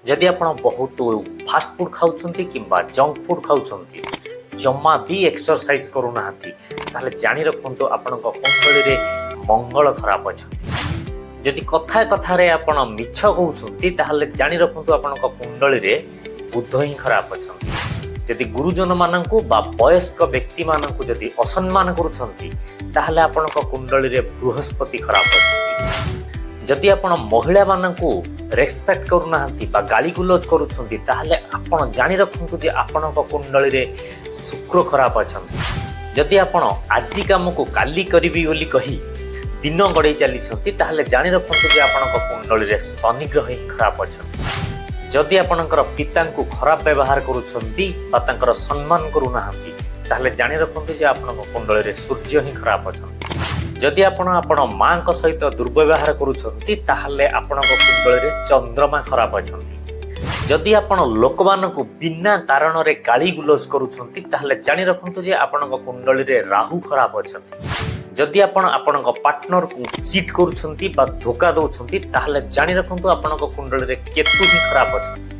ଯଦି ଆପଣ ବହୁତ ଫାଷ୍ଟଫୁଡ୍ ଖାଉଛନ୍ତି କିମ୍ବା ଜଙ୍କ ଫୁଡ୍ ଖାଉଛନ୍ତି, ଜମା ବି ଏକ୍ସରସାଇଜ କରୁନାହାନ୍ତି, ତାହେଲେ ଜାଣି ରଖନ୍ତୁ ଆପଣଙ୍କ କୁଣ୍ଡଳୀରେ ମଙ୍ଗଳ ଖରାପ ଅଛନ୍ତି। ଯଦି କଥା କଥାରେ ଆପଣ ମିଛ କହୁଛନ୍ତି, ତାହେଲେ ଜାଣି ରଖନ୍ତୁ ଆପଣଙ୍କ କୁଣ୍ଡଳୀରେ ବୁଧ ହିଁ ଖରାପ ଅଛନ୍ତି। ଯଦି ଗୁରୁଜନମାନଙ୍କୁ ବା ବୟସ୍କ ବ୍ୟକ୍ତିମାନଙ୍କୁ ଯଦି ଅସମ୍ମାନ କରୁଛନ୍ତି, ତାହେଲେ ଆପଣଙ୍କ କୁଣ୍ଡଳୀରେ ବୃହସ୍ପତି ଖରାପ ଅଛନ୍ତି। ଯଦି ଆପଣ ମହିଳାମାନଙ୍କୁ ରେସପେକ୍ଟ କରୁନାହାନ୍ତି ବା ଗାଳିଗୁଲଜ କରୁଛନ୍ତି, ତାହେଲେ ଆପଣ ଜାଣି ରଖନ୍ତୁ ଯେ ଆପଣଙ୍କ କୁଣ୍ଡଳୀରେ ଶୁକ୍ର ଖରାପ ଅଛନ୍ତି। ଯଦି ଆପଣ ଆଜି କାମକୁ କାଲି କରିବି ବୋଲି କହି ଦିନ ଗଡ଼େଇ ଚାଲିଛନ୍ତି, ତାହେଲେ ଜାଣି ରଖନ୍ତୁ ଯେ ଆପଣଙ୍କ କୁଣ୍ଡଳୀରେ ଶନି ଗ୍ରହ ହିଁ ଖରାପ ଅଛନ୍ତି। ଯଦି ଆପଣଙ୍କର ପିତାଙ୍କୁ ଖରାପ ବ୍ୟବହାର କରୁଛନ୍ତି ବା ତାଙ୍କର ସମ୍ମାନ କରୁନାହାନ୍ତି, ତାହେଲେ ଜାଣି ରଖନ୍ତୁ ଯେ ଆପଣଙ୍କ କୁଣ୍ଡଳୀରେ ସୂର୍ଯ୍ୟ ହିଁ ଖରାପ ଅଛନ୍ତି। ଯଦି ଆପଣ ଆପଣ ମାଙ୍କ ସହିତ ଦୁର୍ବ୍ୟବହାର କରୁଛନ୍ତି, ତାହେଲେ ଆପଣଙ୍କ କୁଣ୍ଡଳୀରେ ଚନ୍ଦ୍ରମା ଖରାପ ଅଛନ୍ତି। ଯଦି ଆପଣ ଲୋକମାନଙ୍କୁ ବିନା କାରଣରେ ଗାଳି ଗୁଲଜ କରୁଛନ୍ତି, ତାହେଲେ ଜାଣି ରଖନ୍ତୁ ଯେ ଆପଣଙ୍କ କୁଣ୍ଡଳୀରେ ରାହୁ ଖରାପ ଅଛନ୍ତି। ଯଦି ଆପଣ ଆପଣଙ୍କ ପାର୍ଟନରକୁ ଚିଟ୍ କରୁଛନ୍ତି ବା ଧୋକା ଦେଉଛନ୍ତି, ତାହେଲେ ଜାଣି ରଖନ୍ତୁ ଆପଣଙ୍କ କୁଣ୍ଡଳୀରେ କେତୁ ହିଁ ଖରାପ ଅଛନ୍ତି।